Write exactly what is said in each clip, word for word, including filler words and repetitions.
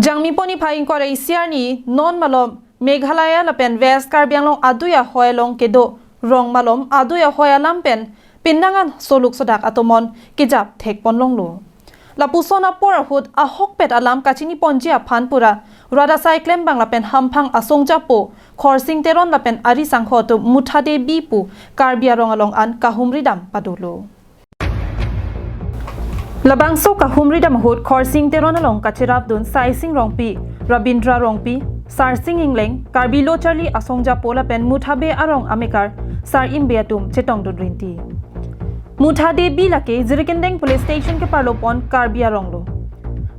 Jangmi pon niphai ingkoi ra isi arni non malom Meghalaya lapen West Karbi Anglong adui ahoi along kedo rong malom adui ahoi alam pen pindangan soluk sodak atomon kejap thek pon longlo. Lapuson apor ahut ahokpet alam kachini ponji aphan pura rat asai klembang lapen hamphang asongjapo Khorsing Teron lapen ari sangho atum Muthade Bi pu Karbi arong along an kahumri dam padolo. Labangso kahumri dam ahut Khorsing Teron along kacherapdun Saising Rongpi, Rabindra Rongpi, Sarsing Ingleng, Karbi Lo Charli Asongjapo lapen Muthade Bi arong amekar Sar Imbe atum chetongdun rinti. Muthade Bi lake Jirikindeng Police Station keparlo pon Karbi arong lo.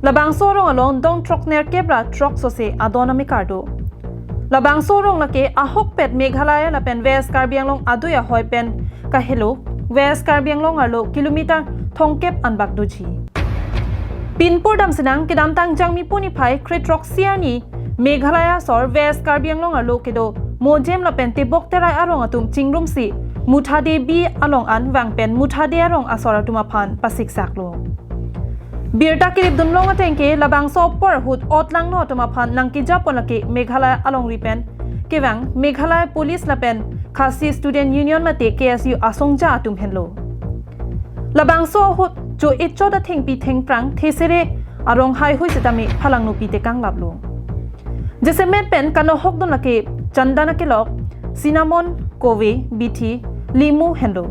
Labangso arong along dong throknerkep ra throksi adon amekar do. Labangso arong lake ahokpet Meghalaya lapen West Karbi Anglong adui ahoi pen kahelo West Karbi Anglong arlo kilometer thomkep anbak doji. Pinpur dam sinang kedamtang Jangmi pon niphai kre throksi arni Meghalaya asor West Karbi Anglong arlo kedo Mojem lapen Tebok Terai arong atum chingrumsi Muthade Bi along an vang pen Muthade arong asor atum aphan pasiksak lo. Birta keripdun long ateng ke labangso apor ahut otlangno atum aphan nangkejap pon lake Meghalaya alongri pen kevang Meghalaya Police lapen Khasi Student Union mate K S U asongja atum henlo. Labangso ahut jo echot athengpi thengphrang thesere arong haihui sitame phalangno pi tekang laplo. Jasemet pen kanohokdun lake chandan akelok, cinnamon, kove, bithi, limu henlo.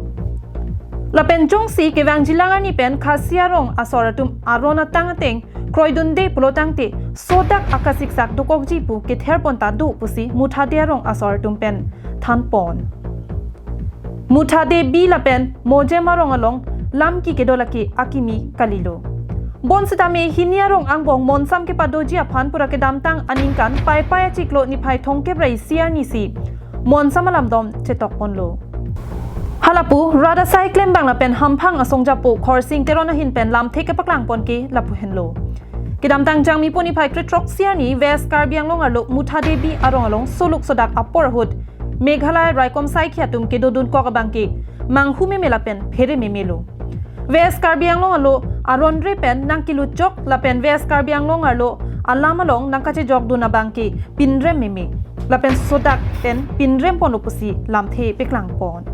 Lapen jongsi kevang jilang arni pen Khasi arong asor atum aron atang ateng kroidunde pulo tangte sodak akasiksak dokokji pu kether pon ta do pusi Muthade arong asor atum pen than pon. Muthade Bi lapen Mojem arong along lam ki kedo lake akimi kalilo. Bonsitame hini arong angbong monsam kepadoji aphan pura kedamtang aningkan Paipai achiklo niphai thomkep ra isi arni si monsam alam dom chetok ponlo. Halapu rat asai klembang lapen hamphang asongjapo Khorsing Teron ahin pen lamthe kepaklang pon ke lapu henlo. Kedamtang Jangmi pon niphai kre throksi arni West Karbi Anglong arlo Muthade Bi arong along soluk sodak apor ahut Meghalaya raikom saikhi atum kedodun kok abang ke manghu meme lapen phere meme lo. West Karbi Anglong arlo aron re pen nangkelut chok lapen West Karbi Anglong arlo alam along nangkachejokdun abang ke pinrem meme lapen sodak pen pinrem ponlo pusi lamthe paklang pon.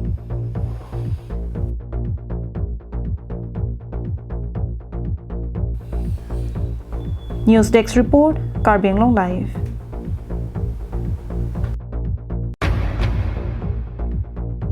News Desk Report, Karbi Anglong Live.